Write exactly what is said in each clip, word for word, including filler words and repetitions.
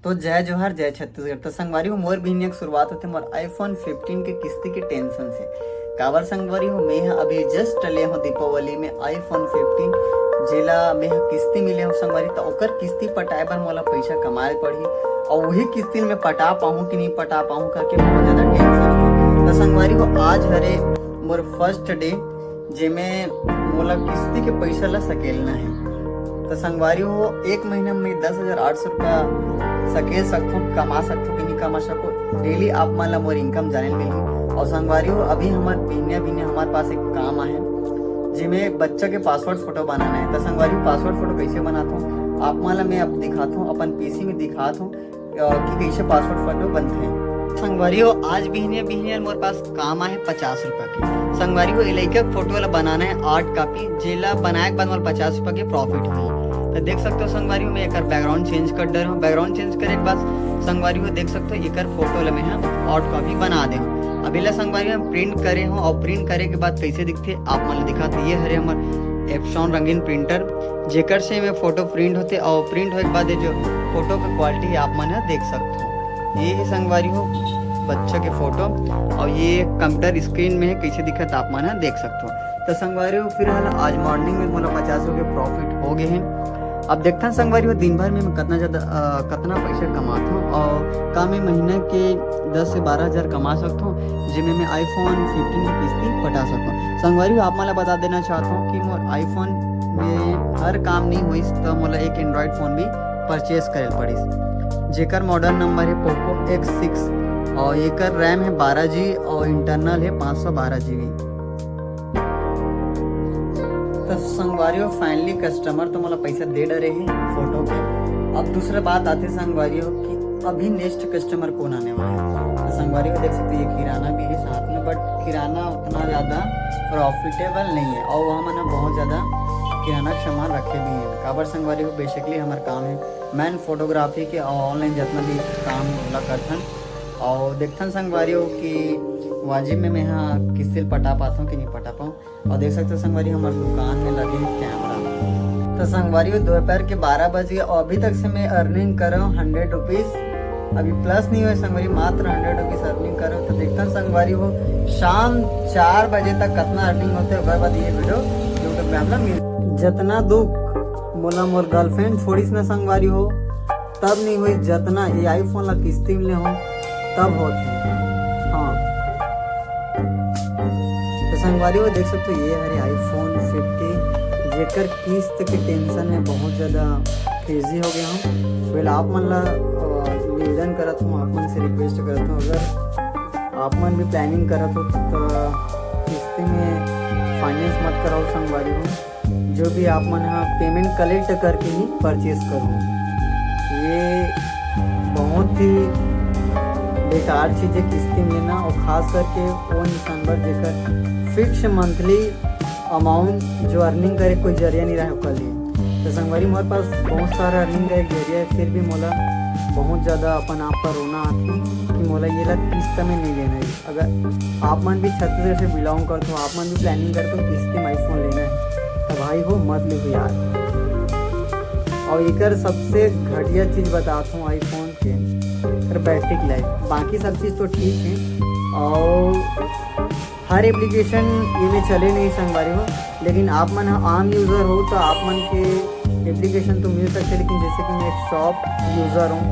तो जय जोहार, जय छत्तीसगढ़। तो संगवारी हो, मोर बिहनिया के शुरुआत होथे मोर iPhone fifteen के किस्ती के tension से। काबर संगवारी हो, मैं ह अभी just ले हूँ दीपावली में iPhone fifteen, जेला मैं ह किस्ती मिले हूँ संगवारी। तो ओकर किस्ती पटाए बर मोला पैसा कमाए पड़ही, और वही किस्ती में पटा पाहूँ कि नहीं पटा पाहूँ करके बहुत ज्यादा tension होथे। तो संगवारी हो, आज हरे मोर first day, जेमे मोला किस्ती के पैसा ला सकेलना है। तो संगवारी हो, एक महीना में दस हजार आठ सौ रुपया सकेल सकथों, कमा सकथों कि नहीं कमा सको, daily आप मन ला मोर income जाने ल मिलही। और संगवारी हो, अभी हमार बिहनिया बिहनिया हमार पास एक काम आहे, जेमे बच्चा के passport photo बनाना है। तो संगवारी हो, passport photo कैसे बनाथों, आप मन ला मैं अब दिखाथों, अपन पीसी में दिखाथों, अ, कि कैसे passport photo बनथे। संगवारी हो, आज बिहनिया बिहनिया मोर पास काम आहे पचास रुपया के। संगवारी हो, ए लइका के फोटो ला बनाना है art copy, जेला बनाए के बाद मोला पचास रुपया के profit होही। तो देख सकते हो संगवारी हो, मैं एकर background change कर डरे हूँ। Background change करे के बाद संगवारी हो, देख सकते हो एकर फोटो ला मैं ह art copy बना दे हूँ। अब एला संगवारी हो, print करे हूँ और print करे के बाद कैसे दिखथे आप मन ला दिखात। ये हरे हमर Epson रंगीन printer, जेकर से में फोटो print होथे और print होए के बाद ये जो फोटो के quality आप मन ह देख सकते हो। ये है संगवारी हो बच्चा के फोटो, और ये computer screen में है, कैसे दिखत आप मन ह देख सकते हो। तो संगवारी हो, फिलहाल आज morning में मोला पचास रुपये profit हो गए हैं। अब देखथन संगवारी हो, दिन भर में मैं कतना ज्यादा, अ, कतना पैसा कमाथों और का मैं महीना के दस से बारह हजार कमा सकथों, जेमे मैं iPhone fifteen की किस्ती पटा सकथों। संगवारी हो, आप मन ला बता देना चाहत हूँ कि मोर iPhone में हर काम नहीं होइस, तो मोला एक Android phone भी purchase करे पड़िस, जेकर model number है Poco X six और एकर RAM है बारह जी और internal है पाँच सौ बारह जीबी। तो संगवारी हो, finally customer तो मोला पैसा दे डरे हे फोटो के। अब दूसरा बात आथे संगवारी हो कि अभी next customer कौन आने वाला है। तो संगवारी हो, देख सकते हो ये किराना भी है साथ में, but किराना उतना ज्यादा profitable नहीं है और वहाँ मन बहुत ज्यादा किराना के सामान रखे भी हैं। काबर संगवारी हो, basically हमार काम है main photography के और online जितना भी काम ओला करथन। और देखथन संगवारी हो कि वाजिब में मैं हा किस्ती ल पटा पाथों कि नहीं पटा पाऊँ। और देख सकते हो संगवारी, हमारे दुकान में लगे हैं कैमरा। तो संगवारी हो, दोपहर के बारह बज गए और अभी तक से मैं earning कर रहा हूँ हंड्रेड रुपीज। अभी plus नहीं हुआ संगवारी, मात्र हंड्रेड रुपीज earning कर रहा हूँ। तो देखथन संगवारी हो, शाम चार बजे तक कितना earning होते हैं, ओकर बाद ये video YouTube पे आप लोग मिल। जितना दुख मोला मोर girlfriend छोड़िस ना संगवारी हो, तब नहीं हुई, जतना ये iPhone ला किस्ती में ले हो तब होत है। हाँ, तो संगवारी हो, देख सकते हो ये हरे iPhone fifteen, जेकर किस्त के tension में बहुत ज्यादा crazy हो गया हूँ। Well, आप मन ला, अ, निवेदन करत हूँ, आप मन से request करत हूँ, अगर आप मन भी planning करत हो तो किस्ती में finance मत कराओ संगवारी हो। जो भी आप मन ह payment collect करके ही purchase करो। ये बहुत ही बेकार चीज है किस्ती में लेना, और खास करके वो इंसान बर जेकर fix monthly amount जो earning करे कोई जरिया नहीं रहे ओकर लिए। तो संगवारी, मोर पास बहुत सारा earning का एक जरिया है, फिर भी मोला बहुत ज्यादा अपन आप पर रोना आथे कि मोला ये ला किस्त में नहीं लेना है। अगर आप मन भी छत्तीसगढ़ से belong करत हो, आप मन भी planning करत हो किस्ती में iPhone लेना है, तो भाई हो, मत लेहू यार। और एकर सबसे घटिया चीज बतात हूँ iPhone के, एकर battery life। बाकी सब चीज तो ठीक है, और हर application ये में चले नहीं संगवारी हो, लेकिन आप मन ह आम user हो तो आप मन के application तो मिल सकते, लेकिन जैसे कि मैं एक shop user हूँ,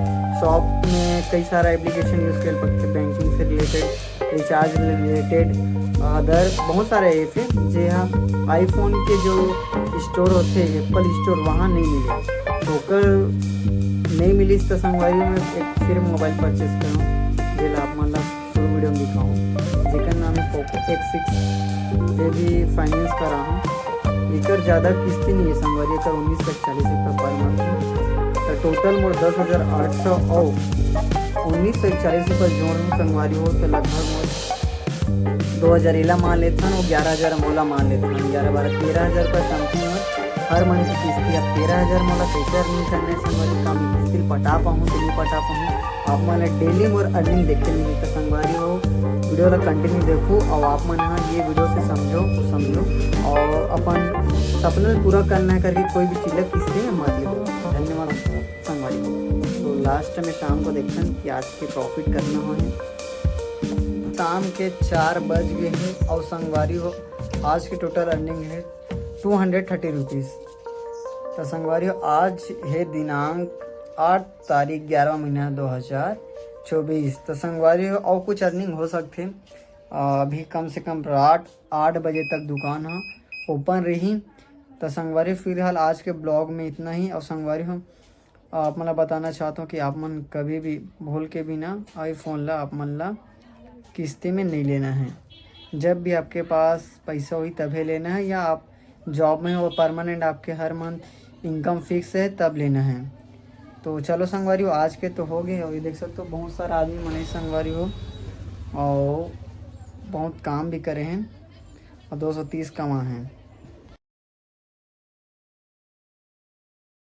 shop में कई सारा application use कर सकते, banking से related, recharge related, other बहुत सारे app है जे हम iPhone के जो store होते हैं, Apple Store, वहाँ नहीं मिले। तो ओकर नहीं मिलिस तो संगवारी में एक फिर mobile purchase करूँ, जेला आप मन ला शुरू video में दिखाऊँ, जेकर नाम है Poco X six। ये भी finance करा हूँ। एकर ज्यादा किस्ती नहीं है संगवारी, एकर उन्नीस सौ चालीस रुपया per month है। तो total मोर दस हजार आठ सौ और उन्नीस सौ चालीस रुपया जोड़ हूँ संगवारी हो, तो लगभग मोर दो हजार एला मान लेथन, वो ग्यारह हजार मोला मान लेथन, ग्यारह बारह तेरह हजार रुपया something में हर महीने की किस्ती। अब तेरह हजार मोला कैसे earning करना है संगवारी, का मैं किस्ती पटा पाऊँ कि नहीं पटा पाऊँ, आप मन ला daily मोर earning देखे मिलता संगवारी हो। Video ला continue देखो और आप मन हा ये video से समझो, समझो और अपन सपना ला पूरा करना है करके कोई भी चीज ला किस्ती में मत लेवो। धन्यवाद संगवारी हो। तो लास्ट में शाम को देखथन कि आज के प्रॉफिट करना हो है। शाम के चार बज गए हैं और संगवारी हो, आज की टोटल अर्निंग है टू हंड्रेड थर्टी रुपीज़। तो संगवारी हो, आज है दिनांक आठ तारीख, ग्यारहवाँ महीना दो हज़ार चौबीस। तो संगवारी हो, और कुछ अर्निंग हो सकते हैं। अभी कम से कम रात आठ बजे तक दुकान ह ओपन रही। तो संगवारी, फिलहाल आज के ब्लॉग में इतना ही। और संगवारी हो, आप मन ला बताना चाहता हूँ कि आप मन कभी भी भूल के भी ना आईफोन ला, आप मन ला किस्ती में नहीं लेना है। जब भी आपके पास पैसा होही तभे लेना है, या आप जॉब में हो, परमानेंट आपके हर मंथ इनकम फिक्स है, तब लेना है। तो चलो संगवारी हो, आज के तो हो गए। और ये देख सकते हो बहुत सारा आदमी मन हे संगवारी हो, और बहुत काम भी करे हैं और दो सौ तीस कमा हैं।